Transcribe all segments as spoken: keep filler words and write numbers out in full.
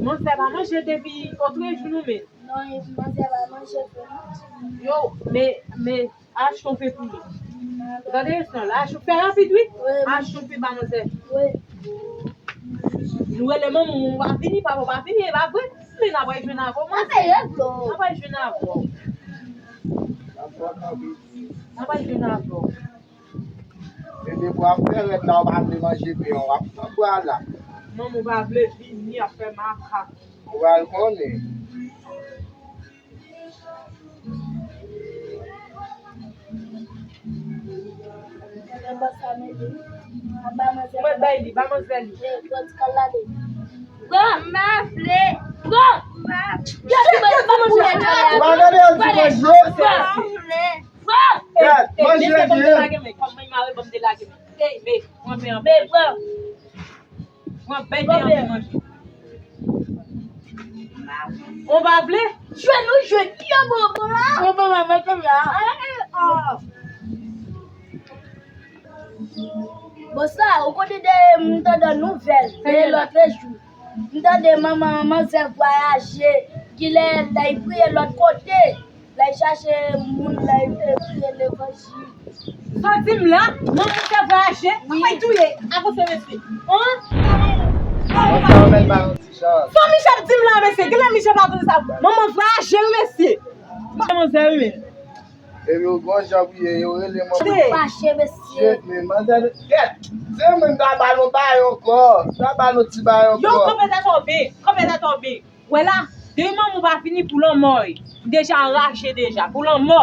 Manzè pa manje depi otrejou nou menm. Non, manzè pa manje vre non. Yo, men, men, achte yon pen pou li. Ou tande restoran la? Achte, fè rapid, wi. Wi, wi. Achte yon pen ba manzè. Wi. Nou rele manman w pa vini, papa w pa vini, e pa vre? Men n ap jwenn avè w, manzè. N ap jwenn avè w. N ap jwenn avè w. Bebe, bwa ap fè rèd la, ou pa vle manje pen an, w ap pran bwa la. Manman w pa vle vini, ap fè makak. Ou pral konnen. Mwen bay li, ba manzè li. Pran! M pa vle! Pran! M pa vle! Yo, ki mwen pa pou wè kòlè a. Ou pa tande yo di manje. Pran! Pran! Ey, ey, mesye, ban m delage men. Kòm mwen mare, ban m delage men. Ey, men, mwen pen anpil. Men pran! Mwen pen anpil manje. Ou pa vle? Jwe nou jwe ki yo bon bon la. Bon bon la, mwen pen la. Bon sa, ou konnen de m tande nouvèl de lòt jou. M tande manman manzè vwayaje, kilè l al priye lòt kote, l al chache moun, l al priye levanjil. Sa w di m la, manman manzè vwayaje, wi. Apre touye, avanse mesye. An? Manzè anmèl bay yon ti chans. Sa Michel di m la, mesye, genlè Michel pa tande sa. Manman vwayaje, wi, mesye. Manzè, wi, men. Epi yo gon jan pou ye, yo rele manman. Fache, mesye. Shit, men manzè, kèt. Se mwen ta ba nou bay ankò. Ta ba nou ti bay ankò. Yo, kanpe tèt ou byen, kanpe tèt ou byen. Wè la, demen ou pa fini pou lanmò, wi. Ou deja anraje deja, pou lanmò.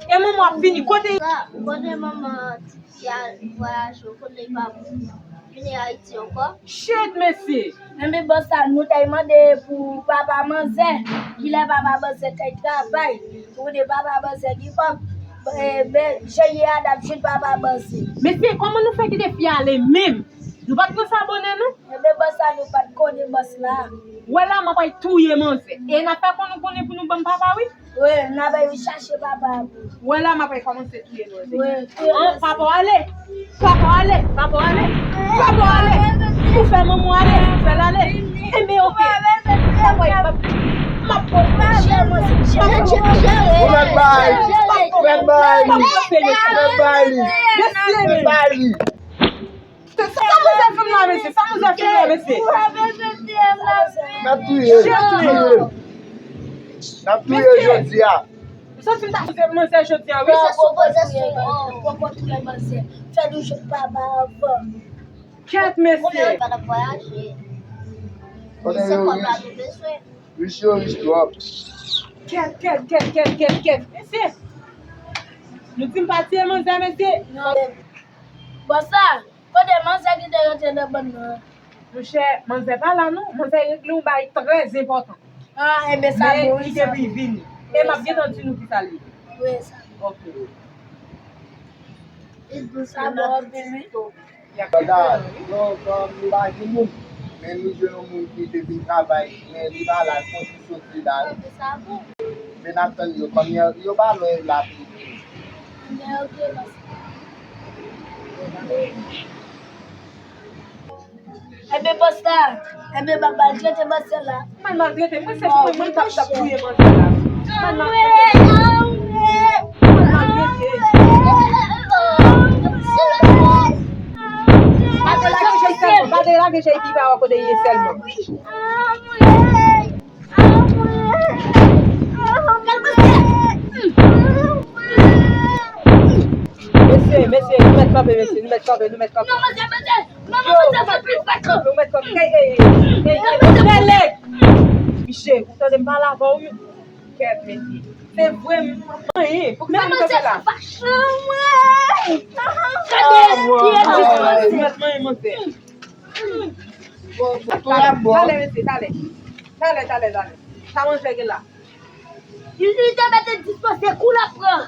E manman ap fini, kote. Sa, kote manman ti fi a vwayaje, kote li pa vini Ayiti ankò? Shit, mesye! Enben, bòs la, nou t al mande pou papa manzè. Kilè papa manzè t al travay? Ou konnen papa manzè gen kòb. E, men, jan ye a, n ap jwenn papa manzè. Mesye, kòman nou fè kite fi a ale menm? Nou pa t konn sa bonè, non? Enben, bòs la, nou pa t konnen bòs la. Wè la, m ap al touye manzè. E n ap fè konnen, konnen pou nou ban m papa, wi. Wi, n ap al chache papa a pou. Wè la, m ap al kòmanse touye manzè. Wi, touye manzè. An, papa ale. Papa ale, papa ale. Papa ale. Ou fè manman ale, ou fè l ale. Enben, oke. Papa, m ap, m ap pran. Jere manzè, jere, jere, jere. Ou mèt bay. Ou mèt bay li. Ou mèt bay li. Mesye, men. Ou mèt bay li. Sa manzè fè m la, mesye? Sa manzè fè m la, mesye? N ap touye l. N ap touye l jodi a. M santi m ta touye manzè jodi a, wi. Mesye, sou poze sou mwen. Poko touye manzè. Fè nou jwenn papa avan. Kèt, mesye. Konnen yo rich. Rich yo rich twòp. Kèt, kèt, kèt, kèt, kèt, kèt. Mesye. Nou di m pa tiye manzè, mesye. Non. Bòs la. Kote manzè kite rantre nan bann nan? Monchè, manzè pa la non. Manzè regle yon bagay trè enpòtan. Ah, enben sa bon, wi, sa. Men li depi vini. E m ap gentan di nou kisa l ye. Wi, sa bon. Ok. Li bon, sa bon anpil, wi. Papa, non, non, nou pa gen moun. Men nou jwenn yon moun ki te vin travay, men li pa la, l fon ti soti la. Enben sa bon. Men n ap tann yo, kòm yo, yo pa lwen la pou vini. Enben, ok, bòs. Enben, bòs la, enben, m ap maltrete manzè la. M al maltrete, mwen se mwen, mwen t ap, t ap touye manzè la. M al maltrete. M al maltrete. Pa delage jèy sèlman, pa delage jèy pi ba wè kote l ye sèlman. Mesye, mesye, nou mèt kanpe, mesye, nou mèt kanpe, nou mèt kanpe. Non, manzè, manzè, manman, manzè, fè plis fè kanpe, nou mèt kanpe. Ey, ey, ey, ey, ey, mesye, ou tande m pale avè w, wi. Kèt, mesye. Se vre, m, m, manyen. Poukisa nou kanpe la? Gade, nou mèt manyen, manzè. Bon, bon, tout ap bon. Talè, mesye, talè. Talè, talè, talè. Sa manzè gen la? Li, li te mete dispoze kou l ap pran.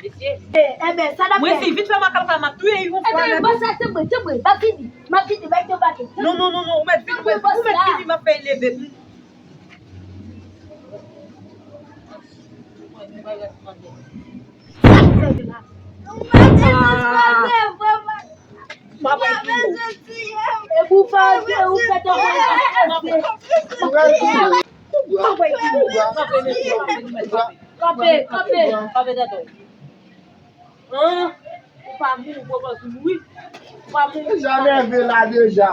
Mesye. Eh, enben, sa n ap fè? Mwen, si vit fè makak la, m ap touye yon fwa. Enben, bòs la, tanpri, tanpri, m ap vini. M ap vini, bay yon pakèt. Non, non, non, non, ou mèt vini, ou mèt, ou mèt vini, m ap fè leve. Sa k fè la? Ou mèt dispoze, vrèman. M ap bay kibou. Ou fè, ou fè tèt ou fè. Kanpe, kanpe, kanpe, kanpe tèt ou. An, ou pa mouri, ou poko mouri. Ou pa mouri. Deja nève la deja.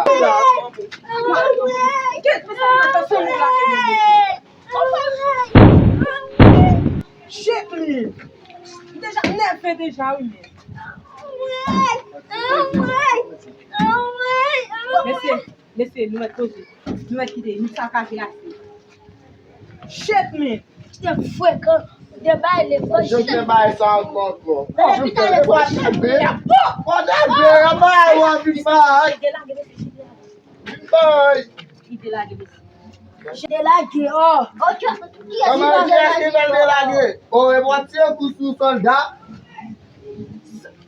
Kèt, men sa, atansyon, nou la, men, men. Shit, li. Li deja nève deja, wi, men. Mesye, mesye, nou mèt koze. Nou mèt kite, nou sakaje ase. Shit, men. Te frekan. Te bay le fò. Jodi bay sa ankò, ankò. Depi talè, fò nève. Fò nève, bay wè vin bay. Vin bay. Li delage, mesye. Li delage, oh. Kòman, kiyès ki fè l delage? Oh, e mwen tire kou sou sòlda.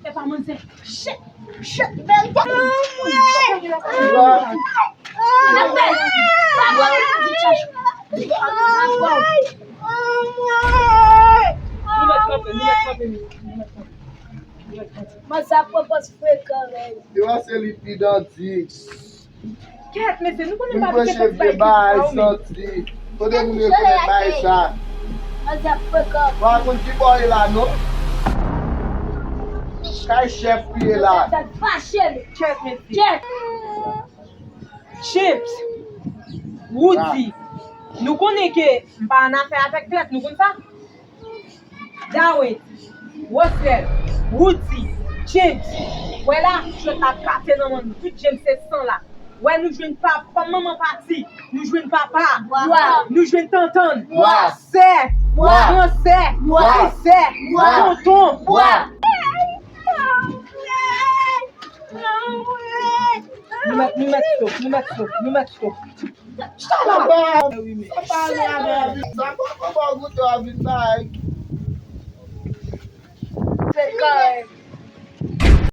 Se pa manzè. Shit, shit, verite. Nou mèt kanpe, nou mèt kanpe, mesye. Nou mèt kanpe. Nou mèt kanpe. Manzè ap pran pòz frekan, men. Yo, se li pi dandi. Kèt, mesye, nou konnen pa pike fè bay ki sa, men. Kote moun yo konnen bay sa? Manzè frekan. Pa konn ki bò e la, non? Kay chèf li ye la. Kèt, mesye. Chips, Woody, nou konnen ke m pa annafè avèk trèt, nou konn sa? Dawid, Woswèl, Woody, James. Wè la, jwèt la kate nan men nou. Tout James se san la. Wè nou jwenn papa, manman pati. Nou jwenn papa. Nou jwenn tantann. Sè. Gran sè. Ti sè. Tonton. Nou mèt, nou mèt stop, nou mèt stop, nou mèt stop. Sa pa, sa pa la, sa pa, kòman w goute w ap vin bay? Se kòrèk.